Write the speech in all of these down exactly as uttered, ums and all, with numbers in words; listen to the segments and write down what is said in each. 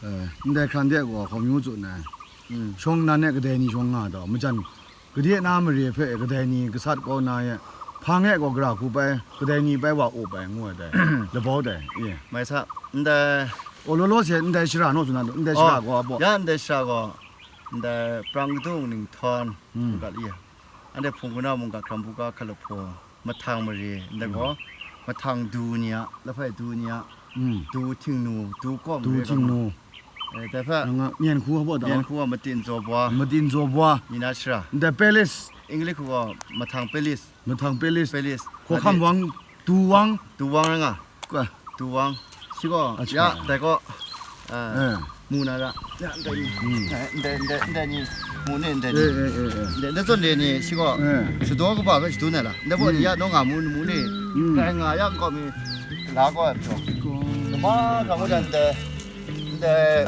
Eh, ndai hkran de gaw hkawm yu tsun ai. Mm. Shawng nnan e kadai ni shawng nga taw, majan gade na mare hpe kadai ni gasat kau na ye, hpang e gaw gara hku pai, kadai ni pai wa up ai, ngu ai dai, labau dai, e. Mai sa, ndai, o, law law se, ndai shara naw tsun na, ndai shara gaw, a baw. Ya ndai shara gaw, ndai prang kadung ninghtawng, mm, mungga li, anhte hpung kanu mungga hkram buga hkalap hpaw, mahtang mare, ndai gaw, mahtang du ni a, lahpai du ni a, mm, du htingnu, du kawng, du htingnu. Eh, dai hpe, nga, myen hku hpa da. Myen hku a matin zaw bwa. Matin zaw bwa. Ni na shara. Ndai palace. English hku gaw mahtang palace. Mahtang palace. Palace. Hkawhkam wang, du wang. Du wang rai nga. Kwa. Du wang. Shi gaw, ya, dai gaw, eh, mu na ra. Ya, ndai ni. Hmm. Eh, ndai, ndai, ndai ni. Mu ni, ndai ni. Eh, eh, eh, eh. Ndai, ndai zawn de ni, shi gaw, eh, shadaw kaba hpe shadun ai la. Ndai baw ni, hmm, ya, naw nga mu, mu ni. Hmm. Dai nga, ya, nkau mi, la gaw ai pyaw. Kaba ga mu jan ndai, ndai,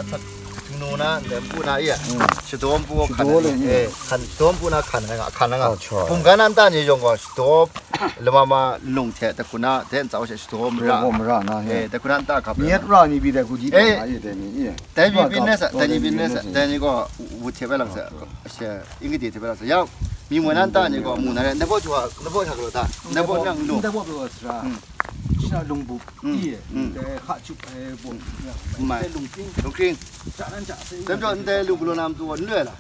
nu na, ndai, npu na, iya. Hmm. Shadaw npu hkan, shadaw le, eh, hkan, shadaw npu na hkan, hkan, hkan, hkan. Bum ga na nta ni yawng gaw, shadaw lama ma nlung hte dahkun a, dai ntsa hte shadaw mara. Shadaw mara na, he. Eh, dahkun a nta hkap. Miet ra ni bi dai hku di, eh, na ye dai ni, ye. Dai bi bin na sa, dai ni bin na sa, dai ni gaw wut hte bai lang sa, she, ingdi hte bai lang sa. Ya, mi mwa na nta ni gaw mu na re, na baw chwa, na baw hta galaw ta, na baw nang lu. Na baw sara. Hmm. Shina lung bu, hmm, ye, hmm, dai hka chup ai baw, hmm, ya, mai. Dai lung kring. Lung kring. Cha nan cha se. Dai jaw ndai lu galaw na matu gaw n loi la.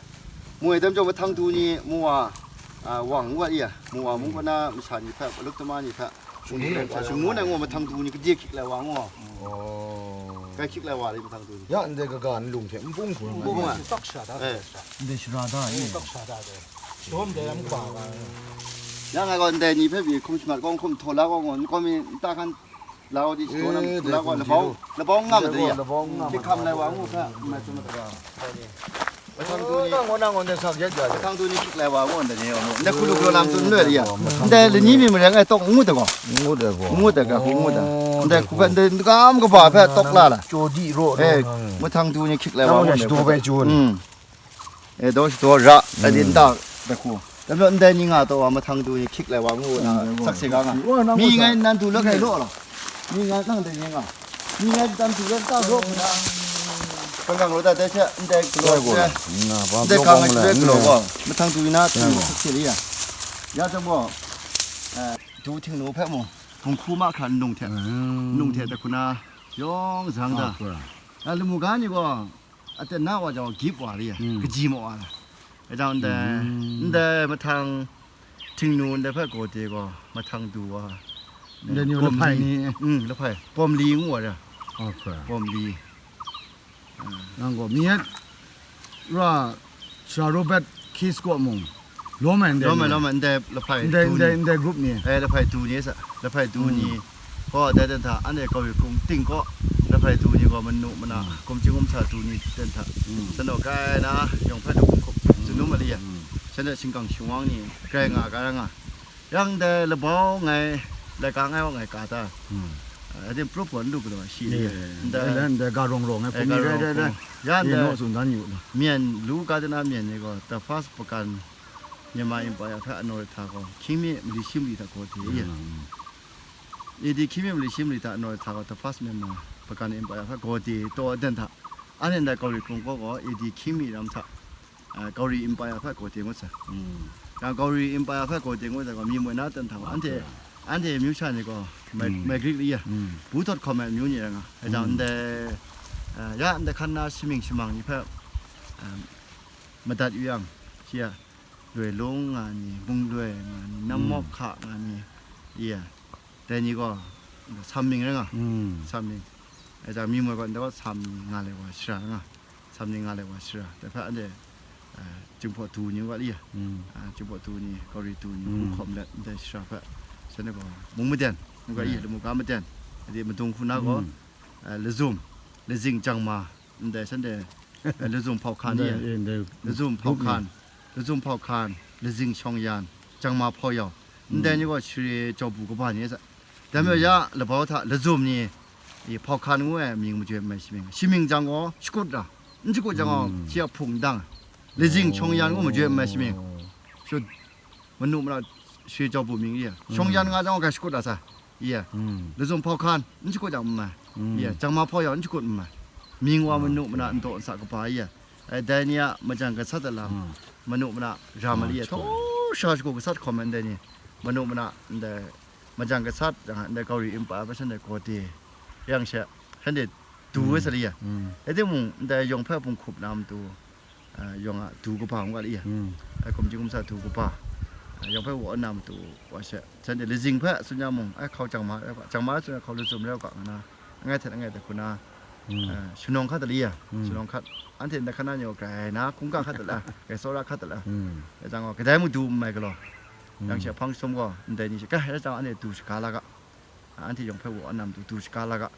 Mu e, dai majaw mahtang du ni mu wa, a, wang ngu wa i a, mu wa mung kaw na masha ni hpe, paluk tama ni hpe, shing ngu na ngu, mahtang du ni gade hkyik lai wa ngu. Oh. Grai hkyik lai wa le mahtang du ni. Ya, ndai kaga nlung hte npung hku nang. Npung a. Tok sha da. Eh. Ndai shara da, eh. Tok sha da de. Shawm de lam kaba ga. Ya, ngai gaw ndai ni hpe pyi hkum shamat kawng, hkum htaw la kawng, nko mi nta hkan Lau di, eh, shadaw nam, dai la gaw, hkum labau, di lu. Labau ngam dai ya. Labau ngam. Hkyik hkam lai wa ngu hpe, mai tsun ma ta ga. Mahtang du ni. Nang gaw, nang gaw, ndai sak yet ga le. Mahtang du ni hkyik lai wa ngu ndai ni, ngu. Ndai hku lu galaw lam tsun loi ya. Ndai lani mi mareng ai tawk ngu dai gaw. Ngu dai gaw. Ngu dai ga, ngu dai. Oh, ndai hku hpe, ndai gam kaba hpe tawk la la. Chyaw di raw, eh, nang. Mahtang du ni hkyik lai wa ngu ndai hku. Nang gaw shadaw bai chun. Mm. E, daw shadaw ra, mm, a din da, da hku. Dai majaw ndai ni nga taw wa, mahtang du ni hkyik lai wa ngu na, mm, sakse ga nga. Wa, nang mi ngai nan du la kai law la. Mi ngai nang dai ni nga. Mi ngai dan du la ta law na. Kang kang law da dai hte, ndai galaw, ndai kang ai dai galaw gaw, mahtang du ni na, mm, sakse li ya. Ya dai gaw, eh, du htingnu hpe mung, hpung hku mahkra nlung hte, mm, nlung hte da hku na, yawng zang da. Ah, ya, lamu ga ni gaw, Aten na wa jang, gip wa re, mm, kaji maw wa la. Kaja ndai, mm, ndai mahtang htingnu ndai hpe gaw de gaw, mahtang du wa. Ndai ni pawm lahpai li, ni. Mm, lahpai. Pawm li ngu wa re. Okay. Pawm li. Nang gaw, mi yet ra, Sir Robert Case kaw mung. Lawm ai ndai, lawm ai, ni. Lawm ai, ndai lahpai ndai, du ndai, ni. Ndai group ni. Eh, lahpai du ni sa, lahpai du, mm, ni. Gaw, dai dan hta, anhte Kauri Hkrung ting kaw, lahpai du ni gaw manu mana, mm, gumhting gumhsa du ni dan hta. Mm. Shanau kai na, yawng hpe du hkum hkup, mm, tsun lu ma li ya. Mm. Shanhte shingkang shingwang ni, grai nga, grai nga. Yang dai labau ngai, laika ngai wa ngai ka ta. Mm. Eh, dai prup gaw n lu galaw shi ni. Eh, ndai, ndai, ndai ga rawng rawng ai, eh, hpung ga ni rai, rawng rai, rai. Hpung. Ya, eh, ndai, naw tsun dan yu na. Myen, lu ga de na myen ni gaw, the first pakan Myanmar Empire hpe anoi hta gaw, hkying mi mali shi mali hta gaw de ye. Mm. A D hkying mi mali shi mali hta anoi hta gaw, the first Myanmar Pagan Empire hpe gaw de taw aten hta, anhte ndai Kauri Hkrung kaw gaw A D hkying mi ram hta, ah, Kauri Empire hpe gaw de ngut sai. Mm. Yang Kauri Empire hpe gaw de ngut sai gaw, mi moi na aten hta gaw, anhte, okay, anhte amyu sha ni gaw, mai, mm, mai Greek li ya, mm, bu dot com ai amyu ni rai nga. Hkoi jang, mm, ndai, ah, ya ndai hkan na shamying shamang ni hpe, ah, madat yu yang, shi a, Loi Lung nga ni, Mung Loi nga ni, Nam, mm, Mawk Hka nga ni, iya, dai ni gaw, Sam Ming rai nga, mm, Sam Ming. Ai jang, mi moi gaw, ndai gaw Sam ni nga lai wa shara nga, Sam ni nga lai wa shara. Dai hpe anhte, eh, Jinghpaw du ni wa li ya, mm, ah, Jinghpaw du ni, Kauri du ni, mm, hku hkawm let, ndai shara hpe, shanhte gaw, Mung Maden, nga gaw, mm, iya, lamu ga Maden, ade madung hku na gaw, mm, eh, Lazum, Lazing Jangma, Ndai shanhte, eh, Lazum Hpawhkan ni, ndai, eh, ndai Lazum group ni. Hpawhkan, Lazum Hpawhkan, Lazing Shawng Yan, Jangma Hpaw Yau, mm, ndai ni gaw share jau bu kaba ni sa. Dai majaw, mm, ya labau hta Lazum ni, i Hpawhkan ngu ai mying majoi n mai shamying. Shamying jang gaw shakut ra, n shakut jang gaw, mm, shi a hpung dang. Lazing Shawng Yan ngu majoi n mai shamying. Oh. Shu, manu mara share jau bu mying ya. Mm. Shawng Yan nga jang gaw, ga shakut ra sa. Iya. Mm. Lazum Hpawhkan, n shakut jang n mai. Mm. Iya, Jangma Hpaw Yau, n shakut n mai. Mying wa manu mana ntaw nsa kaba ya. Dai ni a majan gasat alam, manu mana ra mali ya. Thaw sha shagu gasat hkawm ndai ni. Manu mana ndai majan gasat, ndai Gauri impa pa shan dai gawde. Yang she, shan de du we sali ya. Ede mung ndai yawng hpe punghkup na matu, yawng a du kaba nga li ya. Ai kumji kumsa du kaba. Yawng hpe wa na matu wa she. Shan de lazing hpe sun ya mung, ai hkau jang ma, jang ma sun ya hkau lazum rau ka nga na. Angai htet angai htet hku na, shanawng hkat tali ya, shanawng hkat, anhte ndat hkan na ni gaw grai na, hkungkang hkat tala, grai tsawra hkat tala, rai jang gaw, kadai mung du n mai galaw, yang she hpang sum gaw, ndai ni she, kai, rai jang anhte du shaga la ga, anhte yawng hpe wa nam du, du shaga la ga,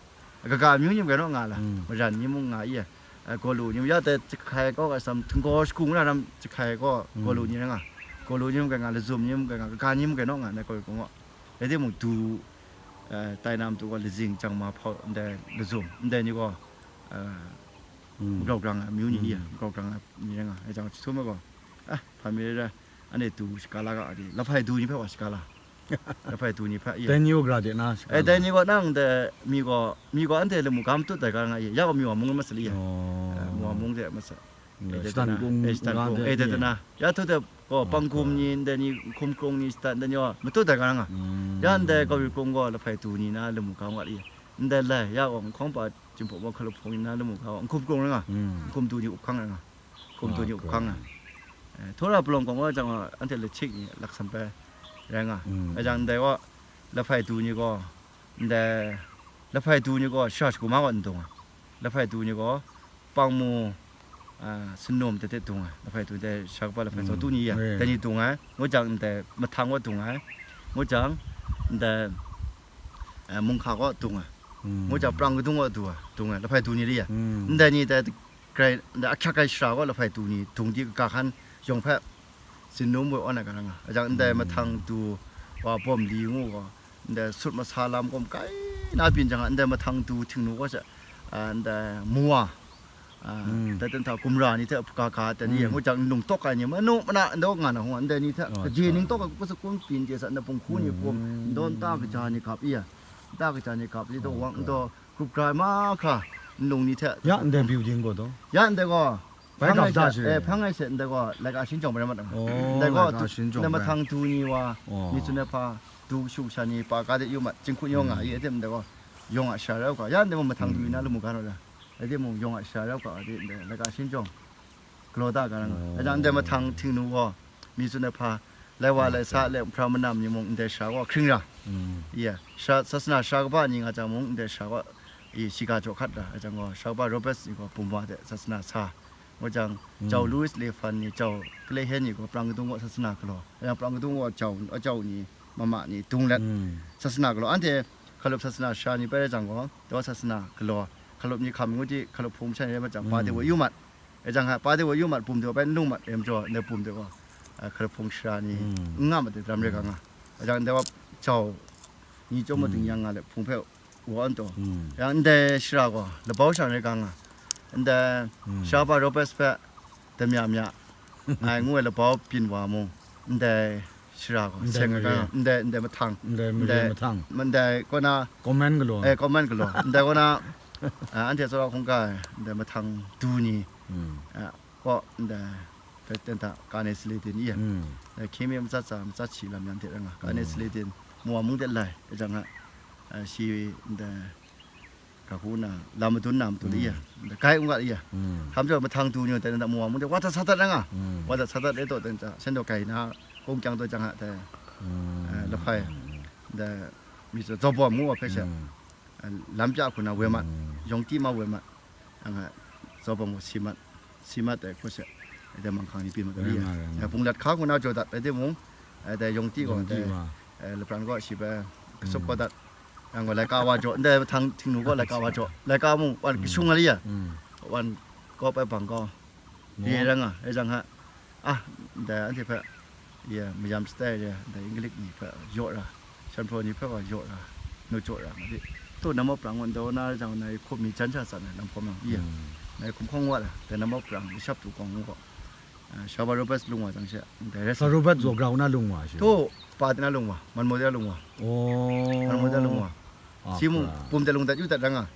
kaga amyu ni mung grai naw nga la, maran ni mung nga i ya, galu ni mung ya dai jahkai gaw, ga sam, htinggaw shagu na ram jahkai gaw, galu ni rai nga, galu ni mung grai nga, lazum ni mung grai nga, kaga ni mung grai naw nga, ndai gaw gaw, rai timung du, eh, tai na matu gaw lazing jang ma hpau ndai lazum, ndai ni gaw, eh, grau grang ai amyu ni, grau grang ai ni rai nga ai jang, chyahtum ai gaw, ah, hpa mi rai rai, anhte du shaga la ga di, lahpai du ni hpe wa shaga la, lahpai du ni hpe, ye. Dai ni gaw gra de na shaga la. Eh, dai ni gaw nang de mi gaw, mi gaw anhte lamu ga matut dai ga nga ye, ya gaw mi wa mung masat li ye. Oh. Eh, mi wa mung de masat. Shitan kung, eh, shitan kung, eh, de na. Ya htu de gaw, pang hkum ni, ndai ni, hkum krung ni, shitan, ndai ni gaw, matut dai ga nga. Ya ndai Gauri krung gaw, lahpai du ni na, lamu ga nga li. Ndai lai, ya gaw, nhkawng pa, Jinghpaw wa hkalup hpung ni na, lamu ga, nhkum krung rai nga. Nhkum du ni up hkang rai nga. Nhkum du ni up hkang nga. Eh, Tora palawng kawng wa jang gaw, anhte lachik ni, laksam pai rai nga. Ai jang ndai gaw, lahpai du ni gaw, ndai, lahpai du ni gaw, sha shagu ma gaw n dung ai. Lahpai du ni gaw, pang mu, a, sanum tete dung ai, lahpai du dai sha kaba lahpai tsawtu ni ya, dai ni dung ai, ngu jang ndai mahtang gaw dung ai, ngu jang ndai, a, munghka gaw dung ai, ngu jang prang kadung gaw du ai, dung ai, lahpai du ni ri ya. Ndai ni dai grai, ndai ahkyak ai shara gaw lahpai du ni dung di kaga hkan yawng hpe, Sinum woi awn ai ga nga. Ajang ndai mahtang du wa bawm li ngu gaw, ndai sut masa lam gawm kai na byin jang, ndai mahtang du htingnu gaw sha, a, ndai mua, a, dai dan hta gumra ni hte hpaga ga dan ni, ngu jang nlung tawk ai ni, manu mana ndaw nga na hung, ndai ni hte kaji ning tawk ai, kusa kun pyin je sa, ndai punghku ni pum, ndaw nta kaja ni gap i ya, nta kaja ni gap i daw wang, ndaw grup gra ai mahkra, nlung ni hte. Ya ndai building gaw daw? Ya ndai gaw, Bai hpang ai hkap da she, shi. Eh, hpang ai she ndai gaw, laika shinjawng bai mat ai. Oh, ndai gaw, laika shinjawng ndai bai. Mahtang du ni wa, oh, mi tsun ai hpa, du kashu kasha ni, pa ga de yu mat, jinghku ni yawng nga, mm, i, adim ndai gaw, yawng a sha rau ga, ya ndai mung mahtang du ni na, mm, lamu ga naw da. Adim mung yawng a sha rau ga, adim ndai, laika shinjawng, galaw da ga na nga. Oh. Aja ndai mahtang htingnu gaw, mi tsun ai hpa, lai wa, oh, lai sa, okay, lai hpra manam ni mung ndai sha gaw hkring ra. Mm. Ya, sha, sasana sha kaba ni nga jang mung, ndai sha gaw, i, shiga jaw hkat ra. Aja gaw, sha kaba Robert ni gaw bum wa de, sasana sa. Ngu jang, mm, jau Louis le fan ni, jau Clay Hen ni gaw prang kadung gaw sasana galaw. Yang prang kadung gaw jau, ajau ni, mama ni, dung let, mm, sasana galaw. Anhte hkalup sasana sha ni bai rai jang gaw, daw sasana galaw. Hkalup ni hkam ngu di, hkalup hpung masha ni rai mat jang, pa de, mm, wa yu mat. E jang ha, pa de wa yu mat, bum de wa bai n lung mat, e majaw, ndai bum de wa, a, hkalup hpung sha ni, mm, n nga mat de, daram rai ga nga. E jang ndai wa jau, ni chyawm mm, mading yang nga let, hpung hpe wa an taw. Mm. Yang ndai shara gaw, labau shara rai ga nga. Ndai, mm, Shaba Robert hpe, damya mya, ai ngu ai labau byin wa mung, ndai shara gaw, ndai seng ai ga, ndai, ndai mahtang, ndai, ndai mahtang, ndai kaw na, comment galaw, eh, comment galaw, ndai kaw na, ah, anhte tsawra hkungga ai, ndai mahtang du ni, mm, ah, kaw, ndai, President hta, Kane Saledin iya. Mm. Eh, hkying mi matsat tsa, matsat shi lam yan hte rai nga. Kane, mm, Saledin, Mawa mung de lai, e jang a, eh, shi ndai, ga hku na, lam madun na matu de iya. Mm. Ndai gai ung ga iya. Mm. Htam jaw mahtang du ni, dai na Mawa mung de, wa dat sa dat rai nga. Mm. Wa dat sa dat le taw, dan ja, shen daw gai na, kong kyang taw jang a, dai, mm, eh, lahpai, mm, ndai, mi tsun, Zawbawm ngu wa hpe she. Mm. Eh, lam pya hku na woi mat, mm, yawng ti ma woi mat, a nga, Zawbawm gaw si mat, si mat ai hku she, dai manghkang ni pyi mat ai, rai nga, rai nga. Eh, Punglat hka hku na jaw dat ai timung, eh, dai yawng ti gaw, yawng ti dai, ma, eh, lapran gaw shi bai, mm, kasup kau dat, yang gaw laika wa jaw, ndai mahtang htingnu gaw laika wa jaw, laika mung, wan, mm, kashung ai li ya, mm, wan, kawp ai bang gaw, Mo? Ye rai nga, e jang ha, ah, ndai anhte hpe, ya, mayam shatai re, ndai Inglik ni hpe yaw ra, Shanhpraw ni hpe wa yaw ra, nu jaw ra nga di. Tu namawp prang gaw, ndai na jang, nai hkum mi jan sha tsan ai lam hkawm yang, ya, mm, nai hkum hkawng wa la, dai namawp prang, Bishop tu kawng ngu gaw, ah, Shaba Robert lung wa jang she, ndai rai sa. Robert zaw grau na lung wa shi? Tu, pa de na lung wa, Manmo de na lung wa. Oh. Manmo de na lung wa. Ah, si mung, pra. Pum de lung dat yu dat ra nga.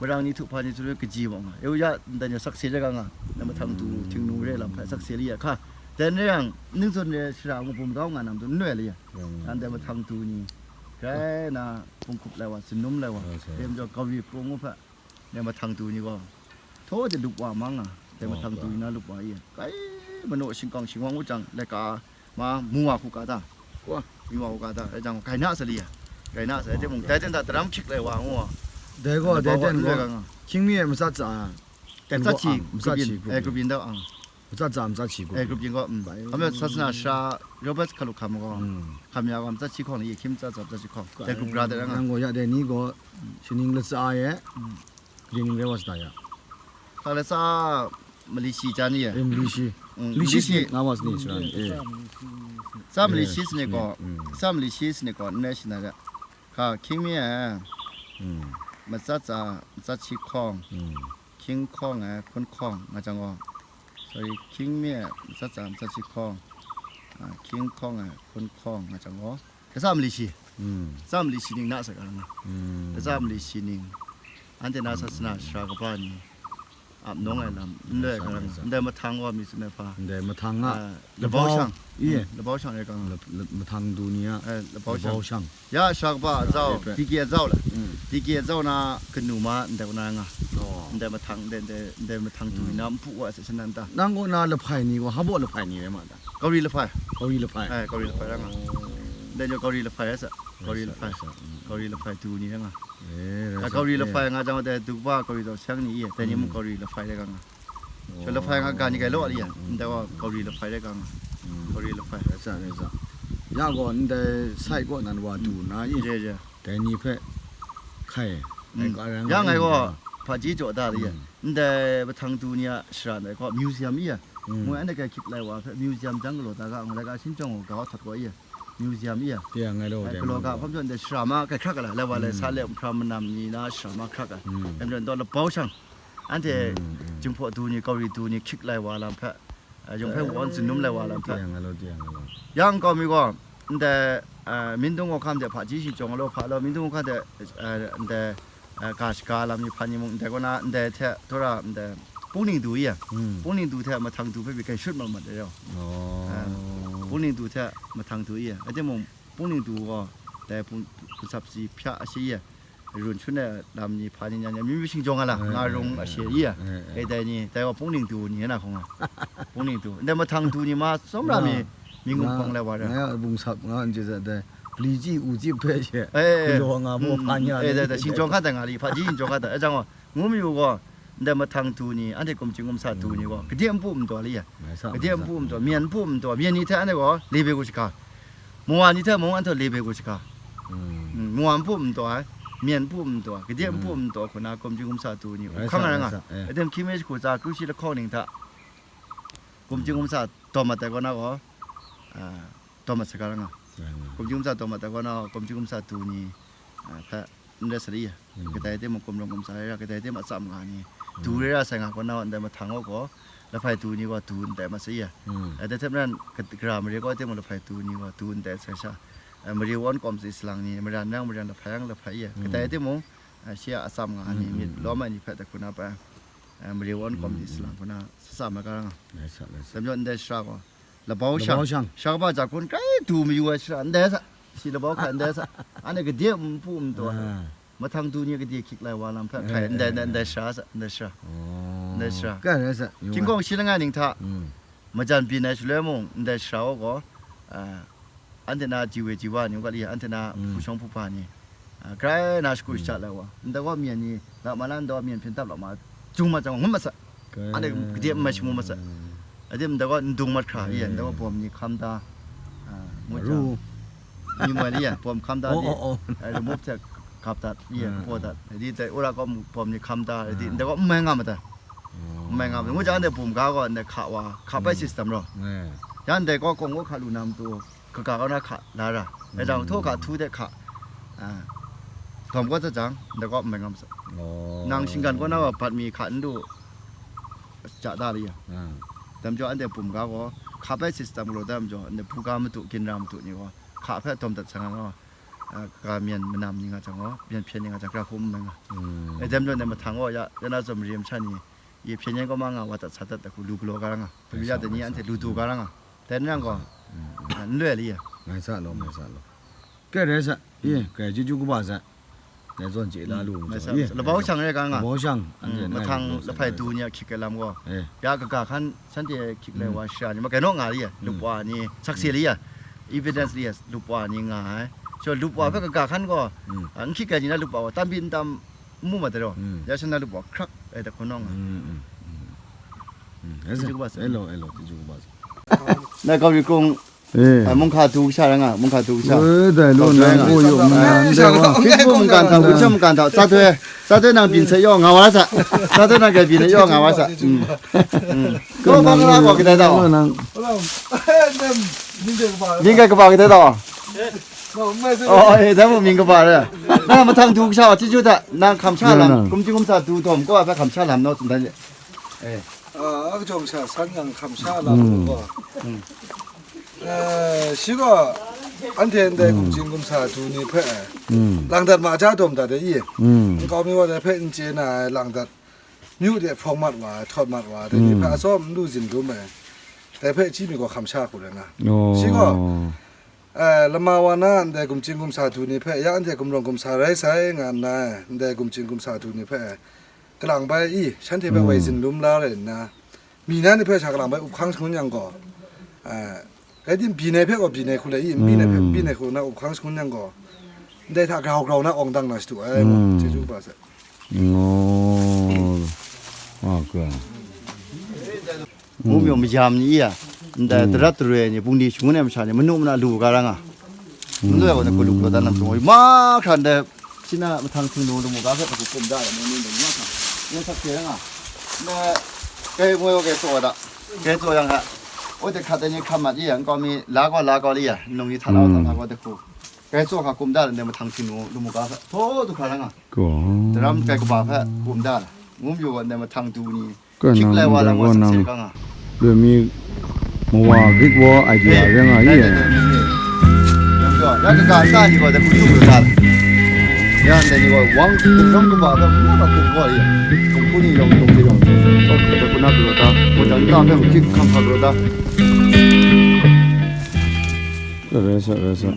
marang ni htu hpa ni htu kaji mawk nga. Yu ya, ndai ni sakse re ga nga, na mahtang tu htingnu re lam hpe sakse li ya hka. Dai n rai yang, ning zawn re shara ngu bum kau nga na matu n noi li ya. Yang dai mahtang tu ni, grai na, hpung hkup lai wa, tsun num lai wa, dai majaw, kauri hpung ngu hpe, dai mahtang tu ni gaw, htaw de lup wa mang nga, dai mahtang tu ni na lup wa i, kai manaw shingkang shingwang u jang, laika ma, mu wa hku ka ta? Wa. Mu wa hku ka ta? Rai jang, kai na sa li ya? Kai na sa, dai mung, dai ten da, daram hkrik lai wa ngu wa. Dai gaw, dai ten gaw, hkying mi e matsat tsa, ten gaw, matsat shi, eh, group yin dau ang. Matsat tsa, matsat shi, eh, group yin gaw, mm. Bai. Hkam ya, sasana shara, Robert Hkalukham gaw, mm, hkam ya gaw, matsat shi hkawng ni, hkying matsat tsa, matsat shi hkawng. Dai group ra dai ra nga. Nang gaw ya, dai ni gaw, mm, sining latsa e, mm. Ning rai wa sa ya. Ka latsa mali shi jan ni e. Eh, mali shi. Mm, mali shi. Mali shi nga wa sa ni, shara ni. Eh. Sa mali shi sini ko, mm, sa mali shi sini ko, n rai shi na ra. Ka hkying mi e. Mm. Matsat tsa, matsat shi hkawng. Mm. Hkying hkawng e, hpun hkawng nga jang gaw. Sorry, hkying mi e, matsat tsa, matsat shi hkawng. Ah, hkying hkawng e, hpun hkawng nga jang gaw. Latsa mali shi. Mm. Latsa mali shi ning na sa ka nga. Mm. Latsa mali shi ning. Anhte na sasana shara kaba ni ap nawng ai lam, ndai ka nga. Ndai mahtang wa mi tsun ai hpa. Ndai mahtang a. Ah, Labau shang. Iye. Mm, Labau shang re ka nga. Lab-, lab-, mahtang du ni a. Eh, Labau shang. Labau shang. Ya, shara kaba a zau, D K a zau la. Mm. D K a zau na kanu ma ndai na nga. Oh. Ndai mahtang, ndai, ndai, ndai mahtang du ni na mpu wa sa shanang ta. Nang gaw na lahpai ni gaw, hpa baw lahpai ni rai ma ta? Kauri lahpai. Kauri lahpai. Eh, kauri lahpai ra nga. Ndai jaw kauri lahpai ra sa. Kauri lahpai. Ra sa, ra sa, mm. Kauri lahpai du ni ra nga. Eh, ra sa, kauri lahpai nga jang dai du kaba kauri zau seng ni i, dai ni mung kauri lahpai ra ka nga. Sha lahpai nga ga ni gai law li ya. Mm. Ndai wa kauri lahpai ra ka nga. Mm. Kauri lahpai. Ra sa, ra sa. Ya gaw ndai sai gaw nan wa du na i. Je, je. Dai ni hpe hkai, mm, ai ka rai nga yang ai gaw, hpaji jaw da li ya. Mm. Ndai mahtang du ni a shara ndai gaw museum i ya. Mm. Moi anhte kai hkyip lai wa hpe museum jang galaw da ga, ngai ga shinjawng gaw ga htat gaw i ya. Museum i ya. Tia ngai law, ai, tia galaw ngai ga law. Hpam jaw ndai shara ma kai hkrak ga la, lai wa lai sa le, mm, nhpra manam ni na shara ma hkrak ga. Mm. Em jaw ndai Labau shang. Anhte, mm, mm, Jinghpaw du ni, Kauri du ni, hkyik lai wa lam hpe, a, yawng hpe won tsun num lai wa lam hpe. Tia nga law, tia nga law. Yang kau mi gaw, ndai, a, Mindung Hkam de hpaji shi jawng law hpa law, Mindung Hkam de, a, ndai, a, ga shaga lam mi hpan ni mung, ndai kaw na, ndai hte, tora, ndai, Pungning du i ya. Mm. Pungning du hte mahtang du hpe pyi kai shut mat mat de yaw. Oh. A, Pungning du hte mahtang du i ya. Ating mung, Pungning du gaw, dai pung, hpung sap si hpya a shi i ya. Run shun ai lam ni hpa ni, nya nya, mi mi shing jawng a la, eh, nga rung, eh, a she i ya. Eh, eh. Kai dai ni, dai wa Pungning du ni na hkawng a. Pungning du. Ndai mahtang du ni ma, tsawm ra mi, mi ngu hpawng lai wa ra. Nga ya bung sap nga n je za dai. Pli ji, u ji hpe she. Eh, eh, eh. Galaw nga bo, mm, hpa nya eh, ni. Dai, dai, shing jawng hka dai nga li, hpaji shing jawng hka dai. Ai jang wa, ngu mi u gaw, ndai mahtang du ni, anhte kumching kumsa du ni gaw, mm, gade npu ntaw li ya. Mai sa, gade mai sa, npu ntaw, myen npu ntaw, myen ni hte anhte gaw, lebe gu shaka. Mawa ni hte mung anhte le bai gu shaga. Mm, mawa npu ntaw ai, myen npu ntaw ai, gade npu ntaw ai hku na, kumji kumsa tu ni, rai hkang sa, rai rai nga. Sa, eh. Atem hkying mi jahku tsa, kru shi lahkawng ning hta, kumji kumsa taw mat ai kaw na gaw, ah, taw mat saga ra nga. Rai nga. Kumji kumsa taw mat ai kaw na gaw, kumji kumsa tu ni, ah, hpe, ndai sari ya. Mm. Kadai timung kumrung kumsa rai ra, kadai timung atsam nga ni, mm, tu rai ra sai nga kaw na gaw, ndai mahtang gaw gaw, lahpai tu ni gaw tu ndai mat sai ya. Mm. Dai hte maren, ka-, gara mare gaw timung lahpai tu ni gaw tu ndai sai sha. Eh, mare wan kawm si salang ni, maran yang maran, lahpai yang lahpai ya. Mm. Kadai timung, eh, shi a atsam nga ni, mm, myit, mm, lawm ai ni hpe hta hku na pa, eh, mare wan kawm si, mm, salang hku na, sa sa ma ga ra nga. Rai sa, rai sa. Dam jaw ndai sara gaw, Labau shang. Labau shang. Shang ba ja kun kai du mayu ai shara ndai sa. Shi labau hkai ndai sa. Anhte gade npu ntaw ai. Ah. Mahtang du ni gade hkyik lai wa lam hpe hkai, eh, ndai, eh, ndai, eh, ndai shara sa, ndai shara. Oh. Ndai shara. Kai rai sa, yu ai. Hkying hkawng shi langai ning hta, mm, majan byin ai shaloi mung, ndai shara gaw, ah, anhte na ji we ji wa ni, u ga li, anhte na, mm, hpu shawng hpu hpa ni, ah, grai na shagu, mm, shaja lai wa. Ndai gaw myen ni, la ma na, ndai gaw myen hpyen tap la ma, jung ma jang ngut ma sa. Anhte gade n mai shamu ma sa. Ade ndai gaw ndung mat hkra, iya, ndai gaw bawm ni hkam da, ah, ngut jang, ru. Ni moi li ya, bawm hkam da, oh, di, oh, oh, ai, lamup hte gap dat, iya, ah, kapaw dat. Di dai ura gaw bawm ni hkam da, di, ah, ndai gaw n mai nga ma ta. Oh. N mai nga ma ta. Ngut jang, anhte bum ga gaw, ndai hka wa, hka bai, mm, system ro. Eh. Yang ndai gaw kawng gaw hka lu na matu, kaga kaw na hka la ra. Dai jang, mm, htaw hka htu de hka, ah, dawm kawt jang, ndai gaw n mai nga ma sa. Oh. Nang shinggan kaw na gaw bat mi hka n du, ja da li ya. Ah. Dam jaw, anhte bum ga gaw, hka bai system galaw dam jaw, anhte buga matu, ginra matu ni gaw, hka hpe dawm dat sa nga gaw, ah, kaga myen manam ni nga jang gaw, myen hpyen ni nga jang, gara hkum n mai nga. Mm. E dam jaw, anhte mahtang gaw ya, ya na zawn mare masha ni, ye hpyen yen kaw ma nga wa dat sa dat da hku lu galaw ga ra nga. Pamya dai ni anhte lu du ga ra nga. Dai ni yang gaw, mm, mm, ah, n loi li ya. Mai sa law, mai sa law. Kai rai sa, ye, kai chyeju kaba sa. Dai zawn chye la lu, mm, mai sa, ye, labau shang rai ga nga. Labau shang, mm, anhte na mahtang lu sa, lahpai du ni a hkyik ai lam gaw. Eh. Ya kaga hkan shanhte hkyik lai, mm, wa sha ni, makai naw nga li ya. Mm. Lupwa ni, sakse li ya. Evidence li ya, lupwa ni nga ai. So, lupwa, mm, hpe kaga hkan gaw, mm, ah, n hkyik ai ni na lupwa gaw, tam byin tam, n mu ma taw, mm, ya shan na lupwa hkrak, eh, da hkun nawng nga. Mm, mm, mm. Mm, elo, elo, elo, elo. Na kau ri kung, eh, ah, mung hka tu kasha ra nga, mung hka tu kasha. Eh, dai lo, kau nang dai nga. O yo, ma, eh, dai wa. Facebook mung kan tau, WeChat mung kan tau, sa tui, sa tui nang byin se yaw nga wa sa. Sa tui nang kai byin yaw nga wa sa. Mm. Mm. Ko ma na ko kita tau. Nang. Ning kai kaba kita tau. Oh, eh, dai mung ming kaba re. Na mahtang tu kasha wa, chyeju ta, nang hkam sha lam, nang. Kumji kumsa tu dawm kaw a hpe hkam sha lam naw tsun dan. Eh. Ah, a kajawng sha san yang hkam sha lam, mm, gaw. Mm. Eh, shi gaw, anhte ndai, mm, kumji kumsa tu ni hpe, mm, lang dat ma ja dawm dat de i. Mm. Nkau mi wa dai hpe n chye na ai lang dat, myu de hprawng mat wa ai, htawt mat wa ai, dai ni, mm, hpe atsawm n lu zin dum ai. Dai hpe chyi mi gaw hkam sha hku rai nga. Oh. Shi gaw, eh, lama wa na ndai gumchying gumsa du ni hpe, ya anhte gumrawng gumsa rai sai nga nna, ndai gumchying gumsa du ni hpe, kalang bai i, shanhte hpe, mm, woi zin lum la rai nna, mi na ni hpe sha kalang bai up hkang shangun yang gaw, eh, rai tim, byin ai hpe gaw byin ai hku le i, n byin ai hpe, mm, n byin ai hku na up hkang shangun yang gaw, ndai hta grau grau na awng dang na shadu ai, mm, chyeju kaba sai. Oh. Wa kra. Mu myawng mayam ni iya, ndai, mm, darat daroi ni, bungli shangun ai masha ni, manu mana lu ga ra nga. Mm. Manu ya gaw na, kulu kulu dan lam sung, mahkra ndai, shi na mahtang htingnu lu mu ga hpe, hku kum da, mu ni ding, mahkra. Yen sak hte ra nga. Na, kai ngoi wa kai tsaw da. Kai tsaw yang hta. O de hkat ai ni hkam mat iya, nkau mi, la gaw, la gaw li ya, nlung ni hta la, mm, hta la gaw de hku. Kai tsaw hka kum da, ndai mahtang htingnu lu mu ga hpe. Thaw du hkra ra nga. Gaw. Daram kai kaba hpe kum da. Ngum yu gaw, ndai mahtang du ni. Hkyik lai wa lam wa sakse ga nga. Loi mi mawa Greek wa idea rai nga i. Ya kaga sa ni gaw da hku lu lu da. Ya ndai ni gaw wang dum dum kaba da hku na hkum gaw ya. Hkum hku ni yawng dum de yawng. Da hku na lu da. Hku da nta hpe hkyik hkam hkam lu da. Rai sa, rai sa.